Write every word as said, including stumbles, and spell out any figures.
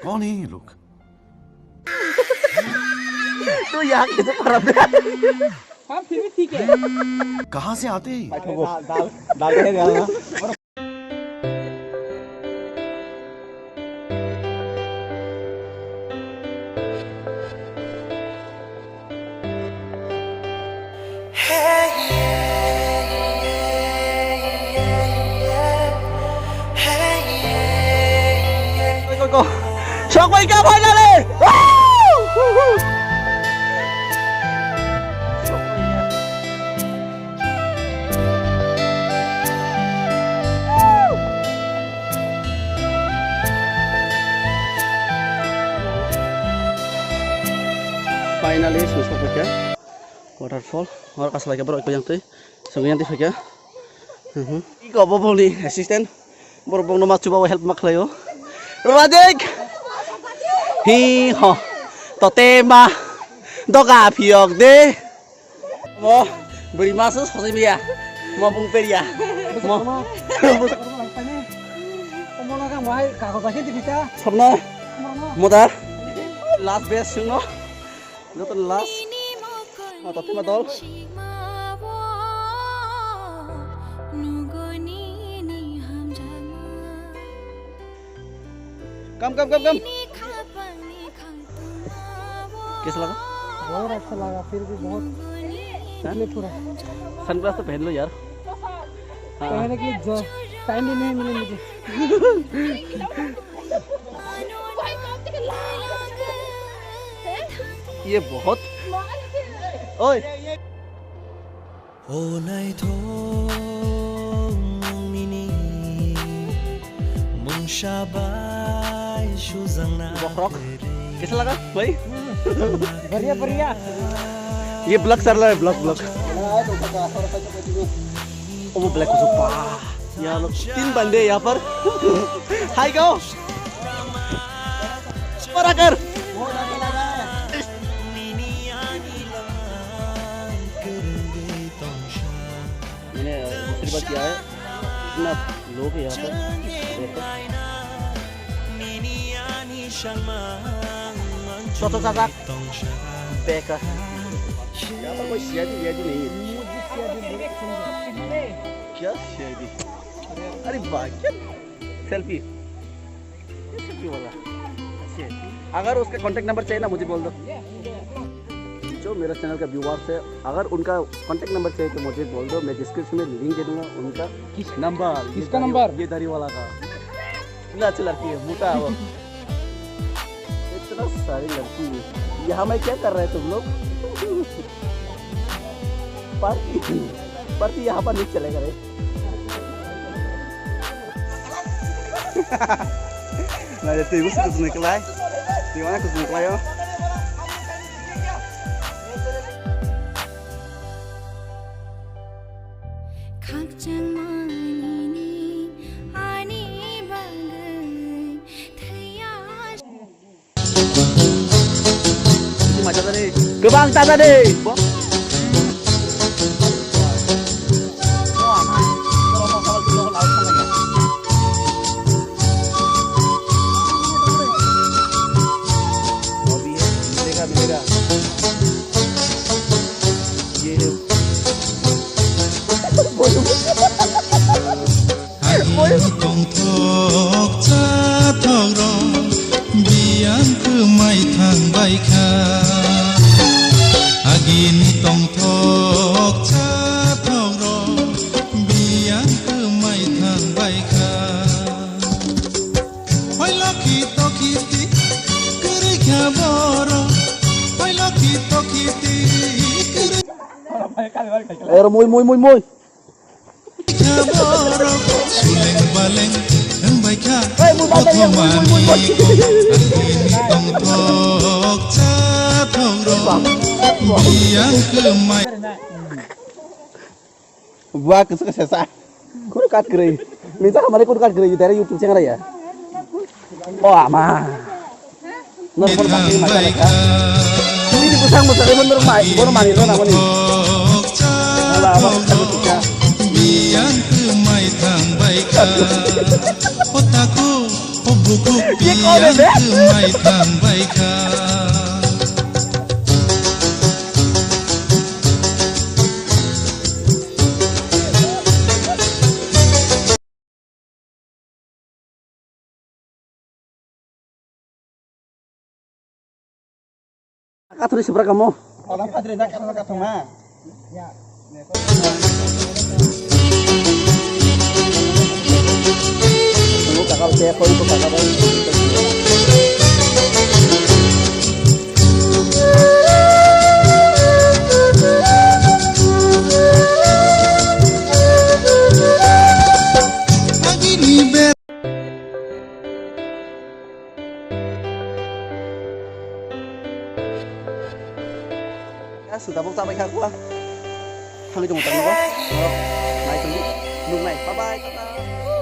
कौन है ये लोग? तू यहाँ कैसे पड़ा बे? हाँ, फिर भी ठीक है। कहाँ से आते हैं? दाल, दाल, दाल है, दाल ना। Sokoi ka finally! Finally, sung sokoi ka. Waterfall, oro kasalai khe borok ekko yang twi, chwng yang twi phaikha. Mhm. Iko bo boni assistant, borok bongno ma chuba help ma khlaio. Radik! Hi ho, tote ma, doga phiyok de. Mo, bwrwi ma se sosai biya, mo bung periya, mo. Sabna, moda, last best sungno. Joto last. Ah, totma dol. Kam, kam, kam, kam. कैसा लगा? बहुत अच्छा लगा, फिर भी बहुत हाँ? तकलीफ हो रहा है। सनग्लास तो पहन लो यार। हाँ। पहनने के लिए जो टाइम भी नहीं मिले मुझे। ये बहुत, ओए। O naithok nini mungsa bai sujangna Bokrok. Kaisa laga, bhai? Bhariya, bhariya. Ye vlog chal raha hai, vlog, vlog. Omo black kuchuk pa. Yaar log, teen bande yaar par. Hi, go. Para kar. मैंने दूसरी बार किया है, इतना लोग है यहाँ पर। Soto sajak. Beka. यहाँ पर कोई सीआईडी वीआईडी नहीं है। क्या सीआईडी? अरे वाह, क्या सेल्फी? ये सेल्फी वाला। अच्छी है। अगर उसका कॉन्टैक्ट नंबर चाहिए ना, मुझे बोल दो। जो मेरा चैनल का व्यूअर्स है, अगर उनका कॉन्टैक्ट नंबर चाहिए तो मुझे बोल दो, मैं डिस्क्रिप्शन में लिंक दे दूंगा उनका किस नंबर, ये किसका दाढ़ी, नंबर? ये दाढ़ी वाला का। इतना अच्छी लड़की है, मोटा है वो। इतना सारी लड़की है। यहाँ में क्या कर रहे हैं तुम लोग? पार्टी, पार्टी यहाँ पर नहीं चलेगा रे। Nah, itu ibu sih kusun kelai. Di mana kusun kelai, oh? Khakchangmani ani bagwi thwiya. Kwbang ta de. Ani tongthok chathok rok biyang kwmai thang bai kha. Agini tongthok chathok rok biyang kwmai thang bai kha. Hoi lokhi tokhi ti kwrwi kha borok. Hoi lokhi tokhi ti kwrwi. Ero moi, moi, moi, moi. Suleng baleng wng bai kha. Kothomani kok agini tongthok chathok rok biyang kwmai. Buah kesu kesesa. Kur kat kri. Minta kamari kur kat kri. Dari YouTube channel ya. Oh ama. Nor por bakri mata leka. Ini di pusang pusang ini menurut mai. Bono mani lo namani. Ala apa kita. Biyang kwmai thang bai kha. O taku Ye kone be? Mai thang bai kha. Kathori sibra kamo. Ola padre da kathori kathoma. Ya, sudah mau sampai kha kua. Thangwi tongo tangwi. Nai tongdi. Nuknai. Bye bye. Tata.